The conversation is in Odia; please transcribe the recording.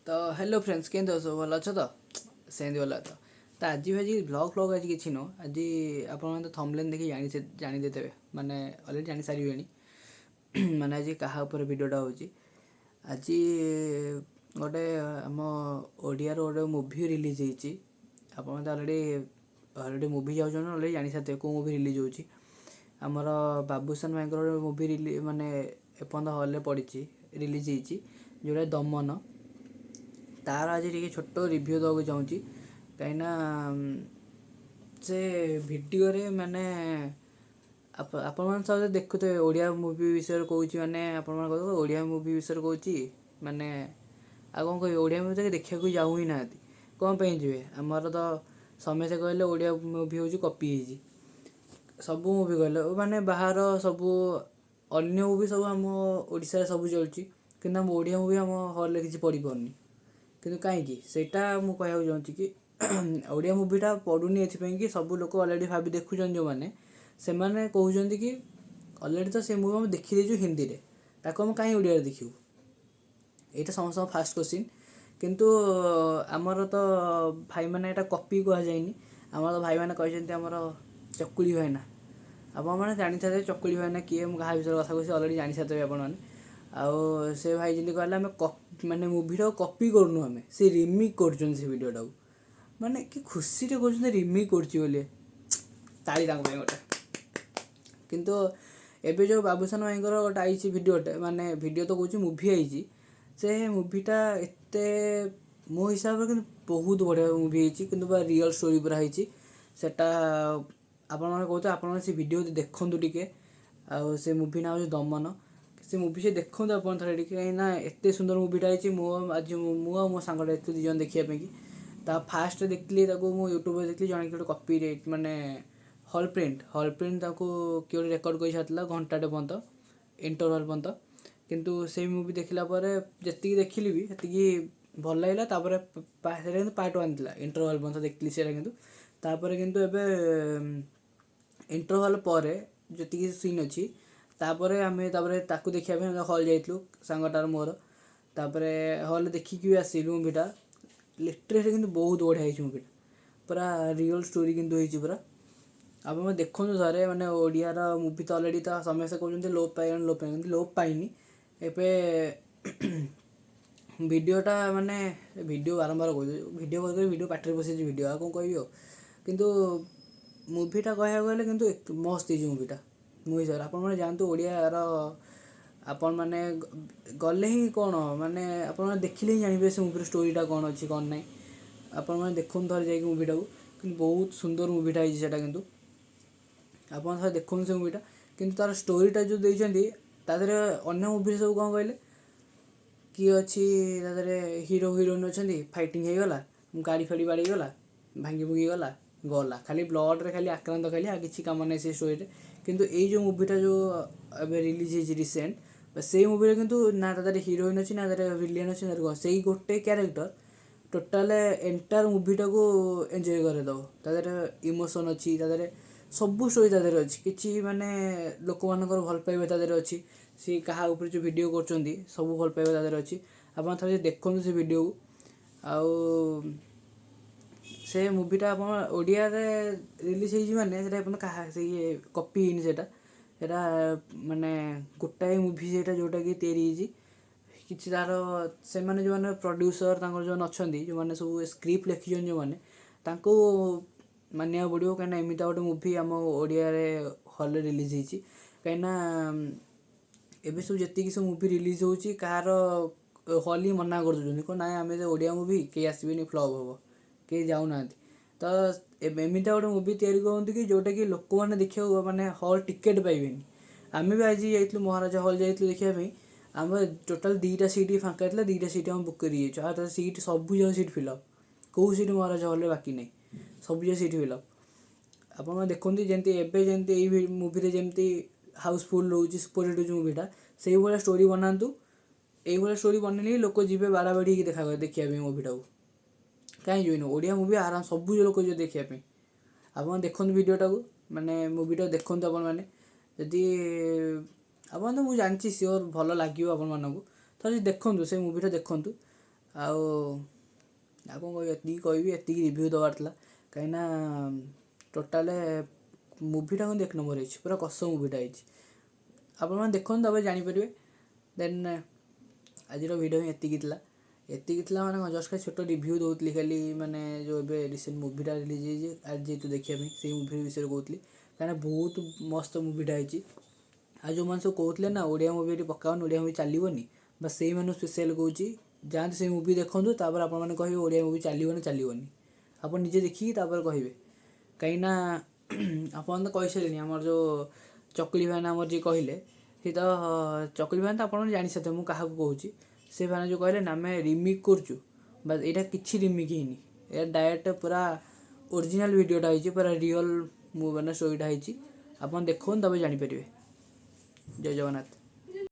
ତ ହ୍ୟାଲୋ ଫ୍ରେଣ୍ଡସ୍, କେମିତି ଅଛ? ଭଲ ଅଛ ତ? ସେମିତି ଭଲ ତ। ତ ଆଜି ଭାଜି ବ୍ଲଗ୍ ଫ୍ଲଗ୍ ଆଜି କିଛି ନୁହଁ। ଆଜି ଆପଣମାନେ ତ ଥମ୍ବନେଲ୍ ଦେଖି ଜାଣିଦେଇଥିବେ, ମାନେ ଅଲରେଡ଼ି ଜାଣିସାରିବେଣି ମାନେ ଆଜି କାହା ଉପରେ ଭିଡ଼ିଓଟା ହେଉଛି। ଆଜି ଗୋଟେ ଆମ ଓଡ଼ିଆର ଗୋଟେ ମୁଭି ରିଲିଜ୍ ହେଇଛି। ଆପଣ ତ ଅଲରେଡ଼ି ମୁଭି ଯାଉଛନ୍ତି, ଅଲରେଡ଼ି ଜାଣିସାରିଥିବେ କେଉଁ ମୁଭି ରିଲିଜ୍ ହେଉଛି। ଆମର ବାବୁସାନ ଭାଇଙ୍କର ଗୋଟେ ମୁଭି ମାନେ ଏପର୍ଯ୍ୟନ୍ତ ହଲ୍ରେ ପଡ଼ିଛି, ରିଲିଜ୍ ହେଇଛି, ଯେଉଁଟା ଦମନ। ତାର ଆଜି ଟିକେ ଛୋଟ ରିଭ୍ୟୁ ଦେବାକୁ ଚାହୁଁଛି, କାହିଁକିନା ସେ ଭିଡ଼ିଓରେ ମାନେ ଆପଣମାନେ ସବୁ ଦେଖୁଥିବେ। ଓଡ଼ିଆ ମୁଭି ବିଷୟରେ କହୁଛି, ମାନେ ଆପଣମାନେ କହୁଥିବେ ଓଡ଼ିଆ ମୁଭି ବିଷୟରେ କହୁଛି, ମାନେ ଆଉ କ'ଣ କହିବି? ଓଡ଼ିଆ ମୁଭି ତ ଦେଖିବାକୁ ଯାଉ ହିଁ ନାହାନ୍ତି। କ'ଣ ପାଇଁ ଯିବେ? ଆମର ତ ସମସ୍ତେ କହିଲେ ଓଡ଼ିଆ ମୁଭି ହେଉଛି କପି ହେଇଛି ସବୁ ମୁଭି। କହିଲେ ମାନେ ବାହାର ସବୁ ଅନ୍ୟ ମୁଭି ସବୁ ଆମ ଓଡ଼ିଶାରେ ସବୁ ଚାଲୁଛି, କିନ୍ତୁ ଆମ ଓଡ଼ିଆ ମୁଭି ଆମ ହଲ୍ରେ କିଛି ପଡ଼ିପାରୁନି। କିନ୍ତୁ କାହିଁକି ସେଇଟା ମୁଁ କହିବାକୁ ଚାହୁଁଛି କି ଓଡ଼ିଆ ମୁଭିଟା ପଡ଼ୁନି ଏଥିପାଇଁ କି ସବୁ ଲୋକ ଅଲରେଡ଼ି ଭାବି ଦେଖୁଛନ୍ତି, ଯେଉଁମାନେ ସେମାନେ କହୁଛନ୍ତି କି ଅଲରେଡ଼ି ତ ସେ ମୁଭି ଆମେ ଦେଖିଦେଇଛୁ ହିନ୍ଦୀରେ, ତାକୁ ଆମେ କାହିଁ ଓଡ଼ିଆରେ ଦେଖିବୁ? ଏଇଟା ସମସ୍ତଙ୍କ ଫାଷ୍ଟ କୋଶ୍ଚିନ୍। କିନ୍ତୁ ଆମର ତ ଭାଇମାନେ ଏଇଟା କପି କୁହାଯାଇନି। ଆମର ଭାଇମାନେ କହିଛନ୍ତି, ଆମର ଚକୁଳି ଭାଇନା, ଆପଣମାନେ ଜାଣିଥିବେ ଚକୁଳି ଭାଇନା କିଏ, ମୁଁ କାହା ବିଷୟରେ କଥା କହୁଛି ଅଲରେଡ଼ି ଜାଣିସାରିଥିବେ ଆପଣମାନେ। ଆଉ ସେ ଭାଇ ଯେମିତି କହିଲେ, ଆମେ ମାନେ ମୁଭିଟାକୁ କପି କରୁନୁ, ଆମେ ସେ ରିମିକ୍ କରୁଛନ୍ତି ସେ ଭିଡ଼ିଓଟାକୁ। ମାନେ କି ଖୁସିରେ କହୁଛନ୍ତି ରିମିକ୍ କରୁଛି ବୋଲି, ତାଳି ତାଙ୍କ ପାଇଁ ଗୋଟେ। କିନ୍ତୁ ଏବେ ଯେଉଁ ବାବୁସାନ ଭାଇଙ୍କର ଗୋଟେ ଆଇଛି ଭିଡ଼ିଓଟେ, ମାନେ ଭିଡ଼ିଓ ତ କହୁଛି, ମୁଭି ଆଇଛି, ସେ ମୁଭିଟା ଏତେ ମୋ ହିସାବରେ କିନ୍ତୁ ବହୁତ ବଢ଼ିଆ ମୁଭି ହେଇଛି, କିନ୍ତୁ ପୁରା ରିଅଲ୍ ଷ୍ଟୋରି ପୁରା ହେଇଛି ସେଟା। ଆପଣମାନେ କହୁଥିବେ, ଆପଣମାନେ ସେ ଭିଡ଼ିଓ ଦେଖନ୍ତୁ ଟିକେ। ଆଉ ସେ ମୁଭି ନାଁ ହେଉଛି ଦମନ। ସେ ମୁଭି ସେ ଦେଖନ୍ତୁ ଆପଣ ଥରେ ଟିକେ, କାହିଁକିନା ଏତେ ସୁନ୍ଦର ମୁଭିଟା ହେଇଛି। ମୁଁ ଆଜି ମୁଁ ଆଉ ମୋ ସାଙ୍ଗଟା ଯାଇଥିଲୁ ଦୁଇ ଜଣ ଦେଖିବା ପାଇଁକି। ତା ଫାଷ୍ଟ ଦେଖିଲି ତାକୁ ମୁଁ ୟୁଟ୍ୟୁବରେ ଦେଖିଲି, ଜଣେ କିଏ ଗୋଟେ କପି ରେଟ୍ ମାନେ ହଲ୍ ପ୍ରିଣ୍ଟ ତାକୁ କିଏ ଗୋଟେ ରେକର୍ଡ଼ କରି ଛାଡ଼ିଥିଲା ଘଣ୍ଟାଟେ ପର୍ଯ୍ୟନ୍ତ, ଇଣ୍ଟରଭାଲ୍ ପର୍ଯ୍ୟନ୍ତ। କିନ୍ତୁ ସେଇ ମୁଭି ଦେଖିଲା ପରେ ଯେତିକି ଦେଖିଲି ବି ସେତିକି ଭଲ ଲାଗିଲା। ତାପରେ ସେଇଟା କିନ୍ତୁ ପାର୍ଟ 1 ଥିଲା, ଇଣ୍ଟରଭାଲ୍ ପର୍ଯ୍ୟନ୍ତ ଦେଖିଲି ସେଇଟା। କିନ୍ତୁ ତାପରେ କିନ୍ତୁ ଏବେ ଇଣ୍ଟରଭାଲ୍ ପରେ ଯେତିକି ସିନ୍ ଅଛି, ତାପରେ ଆମେ ତାପରେ ତାକୁ ଦେଖିବା ପାଇଁ ଆମେ ହଲ୍ ଯାଇଥିଲୁ ସାଙ୍ଗଟାର ମୋର। ତାପରେ ହଲ୍ରେ ଦେଖିକି ବି ଆସିଲୁ ମୁଭିଟା। ଲିଟରେଲି କିନ୍ତୁ ବହୁତ ବଢ଼ିଆ ହେଇଛି ମୁଭିଟା, ପୁରା ରିଅଲ୍ ଷ୍ଟୋରି କିନ୍ତୁ ହେଇଛି ପୁରା। ଆପଣ ଦେଖନ୍ତୁ ଥରେ। ମାନେ ଓଡ଼ିଆର ମୁଭି ତ ଅଲରେଡ଼ି ତ ସମସ୍ତେ କହୁଛନ୍ତି ଲୋପ ପାଇଗଲାଣି, ଲୋପ ପାଇଗଲାଣି, କିନ୍ତୁ ଲୋପ ପାଇନି। ଏବେ ଭିଡ଼ିଓଟା ମାନେ ଭିଡ଼ିଓ ବାରମ୍ବାର କହୁଛି, ଭିଡ଼ିଓ କରି ଭିଡ଼ିଓ ପାଟିରେ ବସିଛି ଭିଡ଼ିଓ, ଆଉ କ'ଣ କହିବି ଆଉ। କିନ୍ତୁ ମୁଭିଟା କହିବାକୁ ଗଲେ କିନ୍ତୁ ମସ୍ତ ହେଇଛି ମୁଭିଟା ମୋ ହିସାବରେ। ଆପଣମାନେ ଯାଆନ୍ତୁ, ଓଡ଼ିଆର ଆପଣମାନେ ଗଲେ ହିଁ କ'ଣ, ମାନେ ଆପଣମାନେ ଦେଖିଲେ ହିଁ ଜାଣିବେ ସେ ମୁଭିର ଷ୍ଟୋରିଟା କ'ଣ ଅଛି କ'ଣ ନାହିଁ। ଆପଣମାନେ ଦେଖନ୍ତୁ ଥରେ ଯାଇକି ମୁଭିଟାକୁ, କିନ୍ତୁ ବହୁତ ସୁନ୍ଦର ମୁଭିଟା ହେଇଛି ସେଇଟା। କିନ୍ତୁ ଆପଣ ଥରେ ଦେଖନ୍ତୁ ସେ ମୁଭିଟା। କିନ୍ତୁ ତା'ର ଷ୍ଟୋରିଟା ଯେଉଁ ଦେଇଛନ୍ତି ତା ଦେହରେ, ଅନ୍ୟ ମୁଭିରେ ସବୁ କ'ଣ କହିଲେ କିଏ ଅଛି, ତା ଦେହରେ ହିରୋ ହିରୋଇନ୍ ଅଛନ୍ତି, ଫାଇଟିଂ ହେଇଗଲା, ଗାଡ଼ି ଫାଡ଼ି ବାଡ଼େଇଗଲା, ଭାଙ୍ଗି ଭୁଙ୍ଗି ଗଲା, ଗଲା, ଖାଲି ବ୍ଲଡ଼୍ରେ ଖାଲି ଆକ୍ରାନ୍ତ ଖାଲି, ଆଉ କିଛି କାମ ନାହିଁ ସେ ଷ୍ଟୋରିରେ। କିନ୍ତୁ ଏଇ ଯେଉଁ ମୁଭିଟା ଯେଉଁ ଏବେ ରିଲିଜ୍ ହେଇଛି ରିସେଣ୍ଟ, ସେଇ ମୁଭିରେ କିନ୍ତୁ ନା ତା ଦେହରେ ହିରୋଇନ୍ ଅଛି, ନା ତା ଦେହରେ ଭିଲିଆନ୍ ଅଛି, ନା କ'ଣ। ସେଇ ଗୋଟେ କ୍ୟାରେକ୍ଟର ଟୋଟାଲ ଏଣ୍ଟାୟାର ମୁଭିଟାକୁ ଏନ୍ଜୟ କରେଇଦେବ। ତା ଦେହରେ ଇମୋସନ୍ ଅଛି, ତା ଦେହରେ ସବୁ ଷ୍ଟୋରି ତା ଦେହରେ ଅଛି। କିଛି ମାନେ ଲୋକମାନଙ୍କର ଭଲ ପାଇବା ତା ଦେହରେ ଅଛି। ସିଏ କାହା ଉପରେ ଯେଉଁ ଭିଡ଼ିଓ କରୁଛନ୍ତି, ସବୁ ଭଲ ପାଇବା ତା ଦେହରେ ଅଛି। ଆପଣ ଥରେ ଦେଖନ୍ତୁ ସେ ଭିଡ଼ିଓକୁ। ଆଉ ସେ ମୁଭିଟା ଆପଣ ଓଡ଼ିଆରେ ରିଲିଜ୍ ହେଇଛି, ମାନେ ସେଇଟା ଆପଣ କାହା ସେ ଇଏ କପି ହେଇନି ସେଇଟା। ସେଇଟା ମାନେ ଗୋଟାଏ ମୁଭି ସେଇଟା ଯେଉଁଟାକି ତିଆରି ହେଇଛି। କିଛି ତା'ର ସେମାନେ ଯେଉଁମାନେ ପ୍ରଡ୍ୟୁସର୍ ତାଙ୍କର ଯେଉଁମାନେ ଅଛନ୍ତି, ଯେଉଁମାନେ ସବୁ ସ୍କ୍ରିପ୍ଟ ଲେଖିଛନ୍ତି ଯେଉଁମାନେ, ତାଙ୍କୁ ମାନିବାକୁ ପଡ଼ିବ, କାହିଁକିନା ଏମିତିଆ ଗୋଟେ ମୁଭି ଆମ ଓଡ଼ିଆରେ ହଲ୍ରେ ରିଲିଜ୍ ହେଇଛି। କାହିଁକିନା ଏବେ ସବୁ ଯେତିକି ସବୁ ମୁଭି ରିଲିଜ୍ ହେଉଛି, କାହାର ହଲ୍ ହିଁ ମନା କରିଦେଉଛନ୍ତି, କ'ଣ ନାଇଁ ଆମେ ଓଡ଼ିଆ ମୁଭି କେହି ଆସିବେନି, ଫ୍ଲପ୍ ହେବ, କେହି ଯାଉନାହାନ୍ତି। ତ ଏବେ ଏମିତିଆ ଗୋଟେ ମୁଭି ତିଆରି କରନ୍ତୁ କି ଯେଉଁଟାକି ଲୋକମାନେ ଦେଖିବାକୁ ମାନେ ହଲ୍ ଟିକେଟ୍ ପାଇବେନି। ଆମେ ବି ଆଜି ଯାଇଥିଲୁ, ମହାରାଜା ହଲ୍ ଯାଇଥିଲୁ ଦେଖିବା ପାଇଁ। ଆମେ ଟୋଟାଲ୍ 2ଟା ସିଟ୍ ଫାଙ୍କା ଥିଲା, 2ଟା ସିଟ୍ ଆମେ ବୁକ୍ କରିକି ଯାଇଛୁ। ଆଉ ତା ସିଟ୍ ସବୁ ଯାକ ସିଟ୍ ଫିଲ୍ଅପ୍, କେଉଁ ସିଟ୍ ମହାରାଜା ହଲ୍ରେ ବାକି ନାହିଁ, ସବୁ ଯାକ ସିଟ୍ ଫିଲ୍ଅପ୍। ଆପଣ ଦେଖନ୍ତୁ, ଯେମିତି ଏବେ ଯେମିତି ଏଇ ମୁଭିରେ ଯେମିତି ହାଉସଫୁଲ୍ ରହୁଛି, ସୁପରହିଟ୍ ହେଉଛି ମୁଭିଟା, ସେଇଭଳିଆ ଷ୍ଟୋରି ବନାନ୍ତୁ। ଏଇଭଳିଆ ଷ୍ଟୋରି ବନେଇଲେ ହିଁ ଲୋକ ଯିବେ ବାଡ଼ାବାଡ଼ି ହେଇକି ଦେଖିବା ପାଇଁ ମୁଭିଟାକୁ। କାହିଁ ଯିବେନି? ଓଡ଼ିଆ ମୁଭି ଆରାମ ସବୁ ଲୋକ ଯିବେ ଦେଖିବା ପାଇଁ। ଆପଣ ଦେଖନ୍ତୁ ଭିଡ଼ିଓଟାକୁ, ମାନେ ମୁଭିଟା ଦେଖନ୍ତୁ ଆପଣମାନେ। ଯଦି ଆପଣ ତ ମୁଁ ଜାଣିଛି ସିଓର ଭଲ ଲାଗିବ ଆପଣମାନଙ୍କୁ। ଥରେ ଦେଖନ୍ତୁ ସେ ମୁଭିଟା ଦେଖନ୍ତୁ। ଆଉ ଆଉ କ'ଣ କହିବି, ଏତିକି କହିବି, ଏତିକି ରିଭ୍ୟୁ ଦେବାର ଥିଲା। କାହିଁକିନା ଟୋଟାଲ ମୁଭିଟା କିନ୍ତୁ ଏକ ନମ୍ବର ହେଇଛି, ପୁରା କଷ ମୁଭିଟା ହେଇଛି। ଆପଣମାନେ ଦେଖନ୍ତୁ, ତାପରେ ଜାଣିପାରିବେ। ଦେନ୍ ଆଜିର ଭିଡ଼ିଓ ହିଁ ଏତିକି ଥିଲା। ଏତିକି ଥିଲା ମାନେ କ'ଣ, ଜଷ୍ଟ ଖାଲି ଛୋଟ ରିଭ୍ୟୁ ଦେଉଥିଲି ଖାଲି, ମାନେ ଯେଉଁ ଏବେ ରିସେଣ୍ଟ ମୁଭିଟା ରିଲିଜ୍ ହେଇଛି ଆଜି ଯେହେତୁ ଦେଖିବା ପାଇଁ, ସେଇ ମୁଭି ବିଷୟରେ କହୁଥିଲି, କାହିଁକିନା ବହୁତ ମସ୍ତ ମୁଭିଟା ହେଇଛି। ଆଉ ଯେଉଁମାନେ ସବୁ କହୁଥିଲେ ନା ଓଡ଼ିଆ ମୁଭି ଏଠି ପକାଅନି, ଓଡ଼ିଆ ମୁଭି ଚାଲିବନି, ବା ସେଇମାନଙ୍କୁ ସ୍ପେଶିଆଲ୍ କହୁଛି, ଯାଆନ୍ତୁ ସେଇ ମୁଭି ଦେଖନ୍ତୁ, ତାପରେ ଆପଣମାନେ କହିବେ ଓଡ଼ିଆ ମୁଭି ଚାଲିବ ନା ଚାଲିବନି। ଆପଣ ନିଜେ ଦେଖିକି ତାପରେ କହିବେ। କାହିଁକିନା ଆପଣ ତ କହିସାରିଲେଣି, ଆମର ଯେଉଁ ଚକୁଳି ଭାଇନା ଆମର ଯିଏ କହିଲେ, ସେ ତ ଚକୁଳି ଭାଇନା ତ ଆପଣମାନେ ଜାଣି ସାରିଥିବେ ମୁଁ କାହାକୁ କହୁଛି। ସେ ଭାଇନା ଯେଉଁ କହିଲେ ନା ଆମେ ରିମିକ୍ କରୁଛୁ, ବା ଏଇଟା କିଛି ରିମିକ୍ ହେଇନି, ଏଇଟା ଡାଇରେକ୍ଟ ପୁରା ଓରିଜିନାଲ୍ ଭିଡ଼ିଓଟା ହେଇଛି, ପୁରା ରିଅଲ୍ ମାନେ ଷ୍ଟୋରିଟା ହେଇଛି। ଆପଣ ଦେଖନ୍ତୁ, ତାପରେ ଜାଣିପାରିବେ। ଜୟ ଜଗନ୍ନାଥ।